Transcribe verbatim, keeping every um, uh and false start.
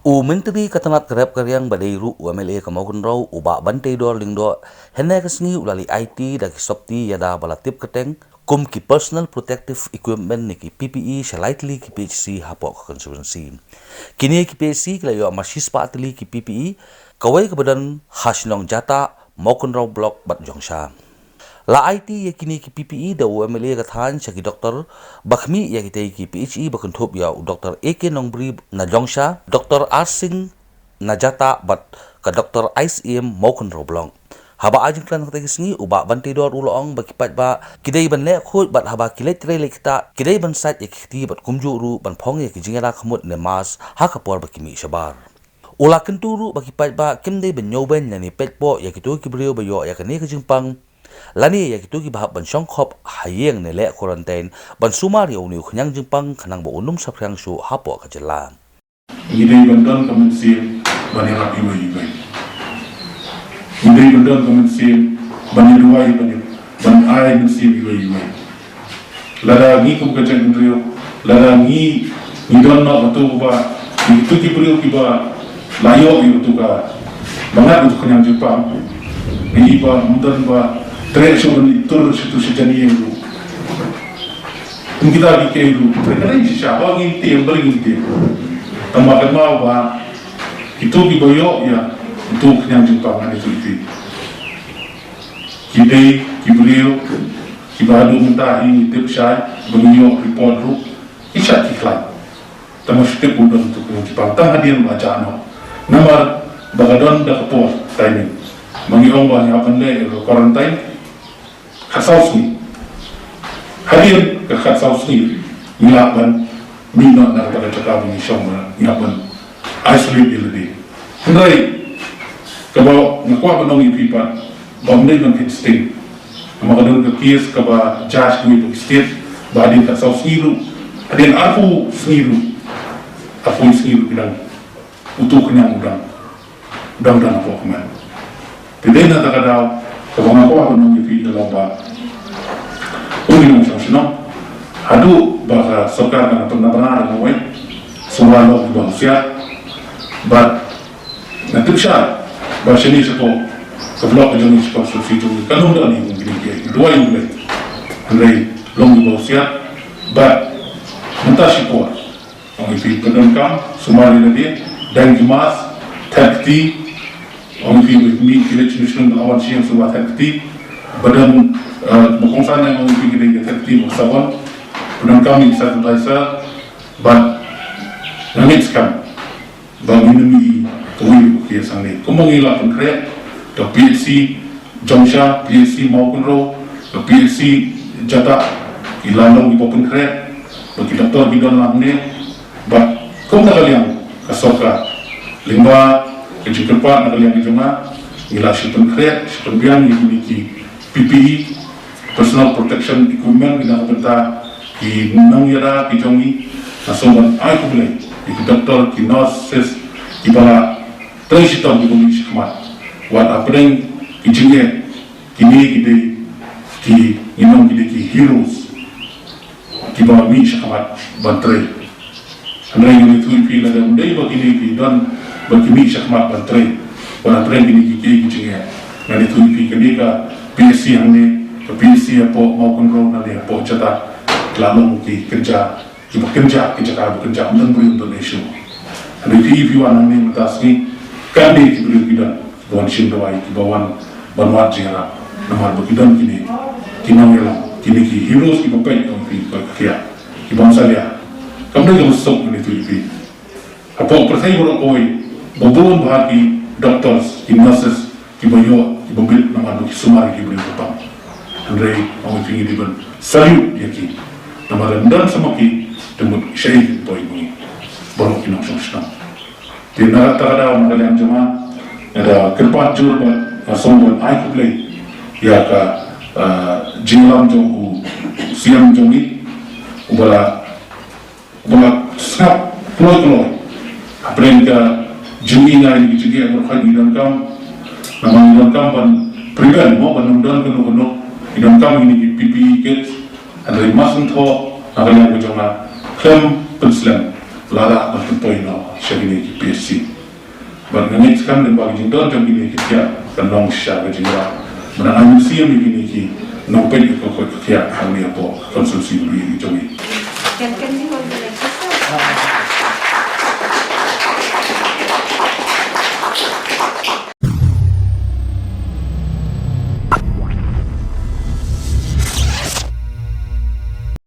U Myntri ka tnat ka rep ka riang ba dei ruh u M L A ka Mawkynrew, u Bah Banteidor Lyngdoh, hynne ka sngi u la leit aiti da ki sopti ïada ba la tip kyrteng kum ki personal protective equipment ne ki P P E sha lai tylli ki P H C hapoh ka constituency. Kine ki P H C ki la ïoh mar shispah tylli ki P P E, kawei kaba don ha shnong Jatah, Mawkynrew Block bad Jongsha. La aiti ïa kine ki P P E da u M L A ka thaiñ sha ki doktor ba khmih ïa kitei ki P H E ba kynthup ïa u Doktor A K Nongbri na Jongsha, Doktor R Singh na Jatah bad ka Doktor Ais Ïem, Mawkynrew Block. Haba ai jingkren ha katei ka sngi, u Bah Banteidor u la ong ba ki paidbah ki dei ban leh khuid bad haba ki leit trei leit ktah ki dei ban sait ïa ki kti bad kumjuh ruh ban phong ïa ki jingïada khmut ne mask ha ka por ba ki mih shabar. U la kyntu ruh ba ki paidbah kim dei ban ñiewbeiñ lane peit poh ïa kito ki briew ba ïoh ïa kane ka jingpang lane ïa kito kiba hap ban shong khop ha ïing ne leh quarantine ban sumar ïa une u khñiang jingpang khnang ba un ym saphriang shuh hapoh ka jylla. Ngi dei ban don ka mynsiem ban ïarap iwei iwei. Ngi dei ban don ka mynsiem ban ïaduwai, ban ïa, ban ai mynsiem iwei iwei. Lada ngi kum ka jaitbynriew, lada ngi, ngi don noh uto uba, ngi tu ki briew kiba la ïoh ïa uto ka, ba ngat uto ka khñiang jingpang, ngi ba ym don ba treh shuh ban leit tur sha tu sha jani ïa ruh. Kum kita ki kei ruh, treh ka dei shisha ba ngi tieng, ba ngi tieng. Tang ba kynmaw ba kito kiba ïoh ïa uto ka khñiang jingpang, ngan ïathuh ïa phi, ki dei ki briew kiba haduh mynta hi ngi tip shai ba ngi ïoh report ruh ki shait ki khlaiñ. Tang ba shu tip u don uto ka khñiang jingpang, tang hadien ba jah noh. Namar ba ka don da ka por timing. Ma ngi ong ba ngi hap ban leh ïa ka quarantine khatsaw sngi. Hadien ka khatsaw sngi ngi hap ban mih noh na kata ka jaka ba ngi shong, ba ngi hap ban isolate ïa lade. Hynrei kaba nga kwah ban ong ïa phi pat, ba ym dei ban kheiñ sting. Namar ka don ka case kaba judge kiwei pat ki state ba hadien khatsaw sngi ruh, hadien arphew sngi ruh, arphew sngi ruh ki dang, uto u khñiang u dang, dang, dang hapoh kmen. Te dei na kata ka daw kaba nga kwah ban ong ïa phi ka long ba une u nongshong shnong, haduh ba ka sorkar kan pynbna bynta da kawei, sngewbha long kiba husiar. Bad nga tip shai ba shane shapoh ka block ka jong ngi, shapoh constituency jong ngi, kan ym don ïa kine ki, duwai ïa U Blei. Hynrei long kiba husiar bad mynta shipor, ong ïa phi, pyndonkam, sumar ïa lade, don ki mask, thep kti, ong ïa phi, ba mih ki leit sha shnong, ba la wan sha ïing, sumar thep kti, ba don, eh, ba kongsan, ong ïa phi, ki dei ki thep kti bad sabon, pyndonkam ïa ki sanitizer, bad nga ngeit skhem ba ngin ym ïohi kawei ruh ka case hangne. Kumba ngi la pynkhreh, ka P H C Jongsha, P H C Mawkynrew, ka P H C Jatah, ki la long kiba pynkhreh, ba ki doktor ki don lang hangne, bad kum na ka liang ka sorkar, lyngba ka jingkyrpad na ka liang ka jong nga, ngi la shu pynkhreh, shu pynbiang ïa kine ki P P E, personal protection equipment, ki na ka bynta ki nongïada ki jong ngi. Nga sngewbha ban ai khublei ïa ki doktor, ki nurses, kiba la trei shitom, kiba mih shakhmat. Wat hapdeng ki jingeh, kine ki dei ki, ngi ong ki dei ki heroes kiba mih shakhmat ban trei. Hynrei ngan ïathuh ïa phi, lada ym dei ba kine ki don, ba ki mih shakhmat ban trei, ba la trei kine ki, ki, ki jingeh, ngan ïathuh ïa phi, kane ka P H C hangne, ka P H C hapoh Mawkynrew, hangne hapoh Jatah, la long ki kynja, kiba kynja, ki jaka ba kynja, ym don briew, ym don issue. Hynrei phi, phi wan hangne mynta sngi, kan dei ki briew ki don ban wan shim dawai, kiba wan ban wad jingïarap. Namar ba ki don kine ki nongïalam, kine ki heroes kiba peit, ong phi, ba khia, kiba ym salia. Kam dei kaba suk, ngan ïathuh ïa phi. Hapoh pyrthei baroh kawei, ba bun bha ki doctors, ki nurses, kiba ïoh, kiba bit namar ba ki sumar ïa ki briew ba pang. Hynrei ong ïa phi, ngi dei ban salute ïa ki. Namar lada ym don sa ma ki, te mut shaei ki poi ma ngi baroh ki nongshong shnong. Te na kata ka daw, na ka liang jong nga, nga da kyrpad jur bad nga sngewbha ban ai khublei ïa ka, ah, jingïalam jong u Syiem jong ngi, uba la, uba la sngap kloi kloi hapdeng ka jingïaingai ïa ki jingeh baroh kawei. Ngi donkam, namar ngi donkam ban prevent, mo, ban ym don kano kano. Ngi donkam ïa kine ki P P E kits, hynrei mar shen thoh, na ka liang ka jong nga, khlem pynslem, lada ka pynpoi noh sha kine ki P H C. Bad nga ngeit skhem lyngba ka jingdon jong kine ki thiah kan long shisha ka jingrwai ban ai mynsiem ïa kine ki nongpeit ïa ka koit ka khiah.